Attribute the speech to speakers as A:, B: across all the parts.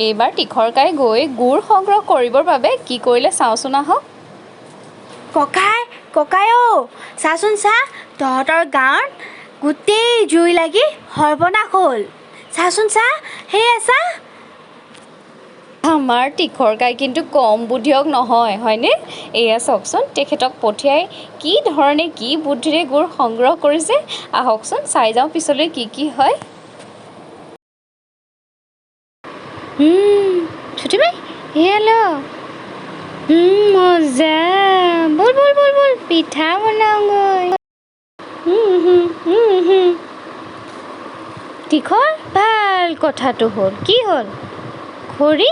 A: এইবাৰ তীখৰকাই গৈ গুৰ সংগ্ৰহ কৰিবৰ বাবে কি কৰিলে চাওঁচোন আহক।
B: ককাই, ককাই অ', চাচোন চা, তহঁতৰ গাঁৱত গোটেই জুই লাগি সৰ্বনাশ হ'ল। চাচোন চা, সেয়া চা।
A: আমাৰ তীখৰকাই কিন্তু কম বুদ্ধিয়ক নহয়, হয়নে? এয়া চাওকচোন, তেখেতক পঠিয়াই কি ধৰণে কি বুদ্ধিৰে গুৰ সংগ্ৰহ কৰিছে। আহকচোন চাই যাওঁ পিছলৈ কি কি হয়। ছুটি বাই, এয়া ল। মজা। ব'ল ব'ল ব'ল ব'ল, পিঠা বনাওঁগৈ। তীখৰ, ভাল কথাটো হ'ল, কি হ'ল? খৰি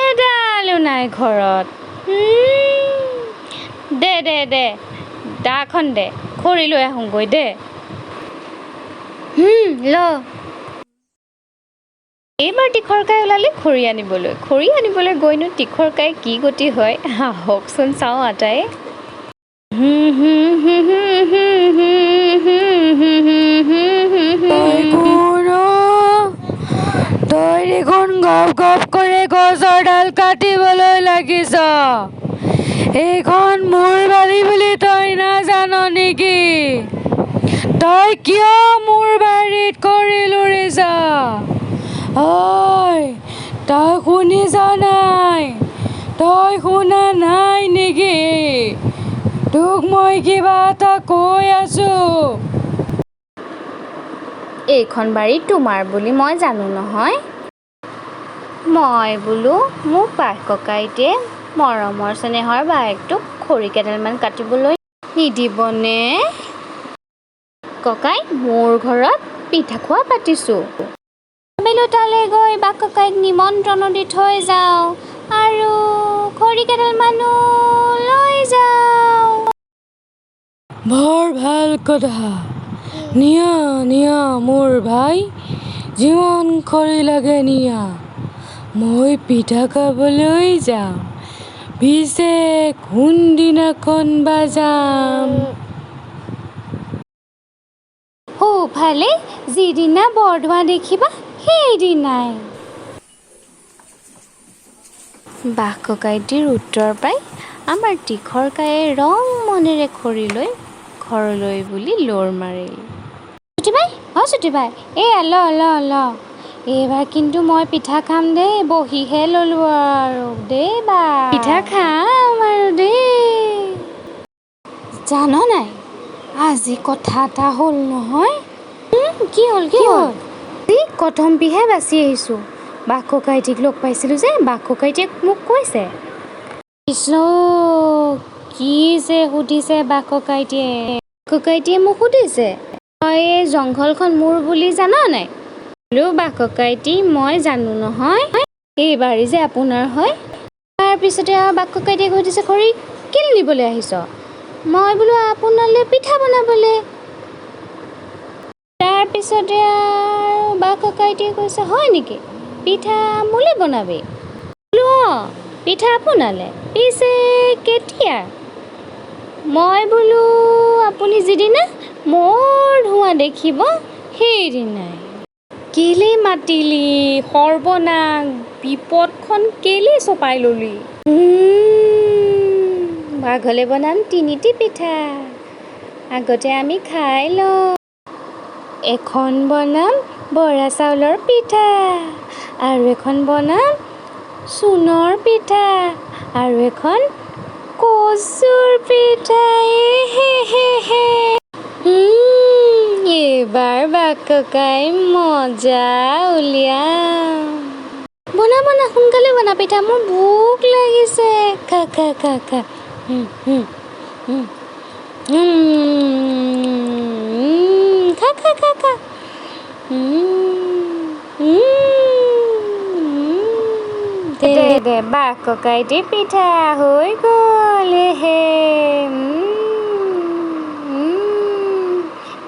A: এডালো নাই ঘৰত। দে দে দে, দাখন দে, খৰি লৈ আহোঁগৈ দে। ল। এইবাৰ তীখৰকাই ওলালে খৰি আনিবলৈ। খৰি আনিবলৈ গৈনো তীখৰকাই কি গতি হয়, আহকচোন চাওঁ আটাই।
C: তই কোন অ? তই দেখোন গপ গপ কৰি গছৰ ডাল কাটিবলৈ লাগিছ। এইখন মোৰ বাৰী বুলি তই নাজান নেকি? তই কিয় মোৰ বাৰীত খৰি লুৰিছ? ঐ, তই শুনিছ নাই? তই শুনা নাই নেকি? তোক মই কিবা এটা কৈ আছো।
A: এইখন বাৰী তোমাৰ বুলি মই জানো নহয়। মই বোলো মোক বাঘ ককাইটিয়ে মৰমৰ চেনেহৰ বায়েকটোক খৰি কেইডালমান কাটিবলৈ নিদিবনে? ককাই, মোৰ ঘৰত পিঠা খোৱা পাতিছোঁ। ভাবিলোঁ তালৈ গৈ বাঘ ককাইক নিমন্ত্ৰণো দি থৈ যাওঁ আৰু খৰি কেইডালমানো লৈ যাওঁ।
C: বৰ ভাল কথা। নিয়া নিয়া মোৰ ভাই, যিমান খৰি লাগে নিয়া। মই পিঠা খাবলৈ যাম। পিছে কোনদিনাখন বা যাম?
A: সোঁফালে যিদিনা বৰদোৱা দেখিবা সেইদিনাই। বাঘ ককাইটিৰ উত্তৰ পাই আমাৰ তীখৰকায়ে ৰং মনেৰে খৰি লৈ ঘৰলৈ বুলি লৰ মাৰিল। চুটিবাই, অ চুটিবাই, এয়া ল ল ল। এইবাৰ কিন্তু মই পিঠা খাম দেই, বহিহে ল'লো আৰু দেই বা। পিঠা খাম আৰু দেই। জান নাই, আজি কথা এটা হ'ল নহয়। কি হ'ল, কি হ'ল? আজি কথমপিহে বাচি আহিছোঁ। বাঘ ককাইটিক লগ পাইছিলোঁ যে, বাঘ ককাইটিয়ে মোক কৈছে, কৃষ্ণ, কি যে সুধিছে বাঘ ককাইটিয়ে। ককাইটিয়ে মোক সুধিছে, তই এই জংঘলখন মোৰ বুলি জান নাই? বোলো বাঘ ককাইটি, মই জানো নহয়, এই বাৰী যে আপোনাৰ হয়। তাৰপিছতে আৰু বাঘ ককাইটিয়ে সুধিছে, খৰি কেলৈ নিবলৈ আহিছ? মই বোলো আপোনালৈ পিঠা বনাবলৈ। তাৰপিছতে আৰু বাঘ ককাইটিয়ে কৈছে, হয় নেকি, পিঠা মোলৈ বনাবি? বোলো অঁ, পিঠা আপোনালৈ। পিছে কেতিয়া? মই বোলো আপুনি যিদিনা মোৰ ধোঁৱা দেখিব সেইদিনাই। কেলেই মাতিলি সৰ্বনাশ, বিপদখন কেলেই চপাই ললি? বাঘলৈ বনাম তিনিটি পিঠা, আগতে আমি খাই লওঁ। এখন বনাম বৰা চাউলৰ পিঠা, আৰু এখন বনাম চূণৰ পিঠা, আৰু এখন কচুৰ পিঠা। হে হে হে। এইবাৰ বাঘ ককাই মজা উলিয়াম। বনা বনা, সোনকালে বনা পিঠা, মোৰ ভোক লাগিছে। খা খা খা খা। খা খা খা খা। দে দে, বাঘ ককাইটি পিঠা হৈ গ'ল। হে,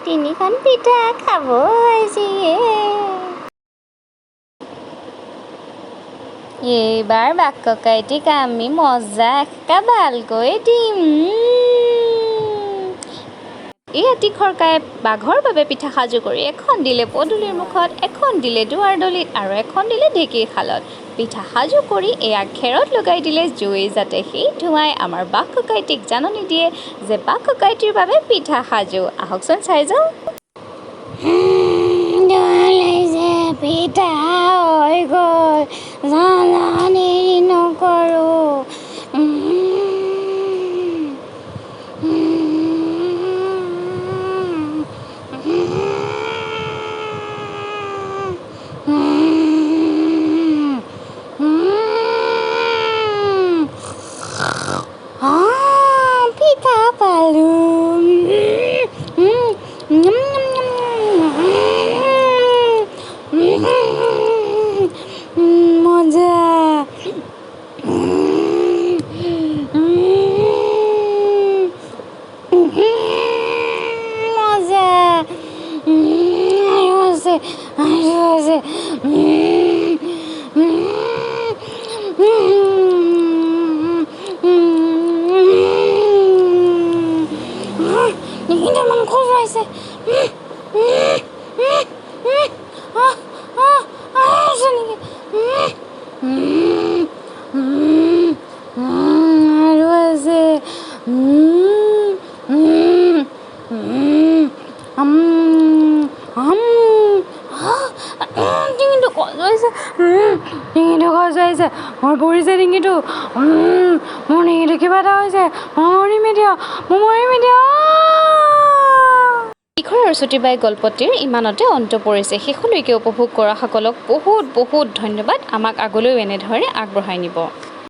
A: তিনিখন পিঠা খাব আজি। এইবাৰ বাঘ ককাইটিক আমি মজা এসেকা ভালকৈ দিম।
D: এয়া তীখৰকাই বাঘৰ বাবে পিঠা সাজু কৰি এখন দিলে পদূলিৰ মুখত, এখন দিলে দুৱাৰদলিত আৰু এখন দিলে ঢেঁকীৰ শালত। পিঠা সাজু কৰি এয়া খেৰত লগাই দিলে জুই, যাতে সেই ধোঁৱাই আমাৰ বাঘ ককাইটিক জাননী দিয়ে যে বাঘ ককাইটিৰ বাবে পিঠা সাজু। আহকচোন চাই যাওঁ।
A: ধোঁৱা ওলাইছে, পিঠা হৈ গ'ল। যাওঁ যাওঁ, দেৰি নকৰোঁ। পিঠা পালোঁ। মজা। মজা। আৰু আছে, আৰু আছে। ডিঙিটো ইমান খজুৱাইছে। আছে নেকি? আৰু আছে। ডিঙিটো খজুৱাইছে, ডিঙিটো খজুৱাইছে, মোৰ পৰিছে ডিঙিটো। মোৰ ডিঙিটো কিবা এটা হৈছে। মই মৰিম এতিয়া, মই মৰিম এতিয়া।
D: তীখৰ আৰু চুটিবাই গল্পটিৰ ইমানতে অন্ত পৰিছে। শেষলৈকে উপভোগ কৰাসকলক বহুত বহুত ধন্যবাদ। আমাক আগলৈও এনেধৰণে আগবঢ়াই নিব।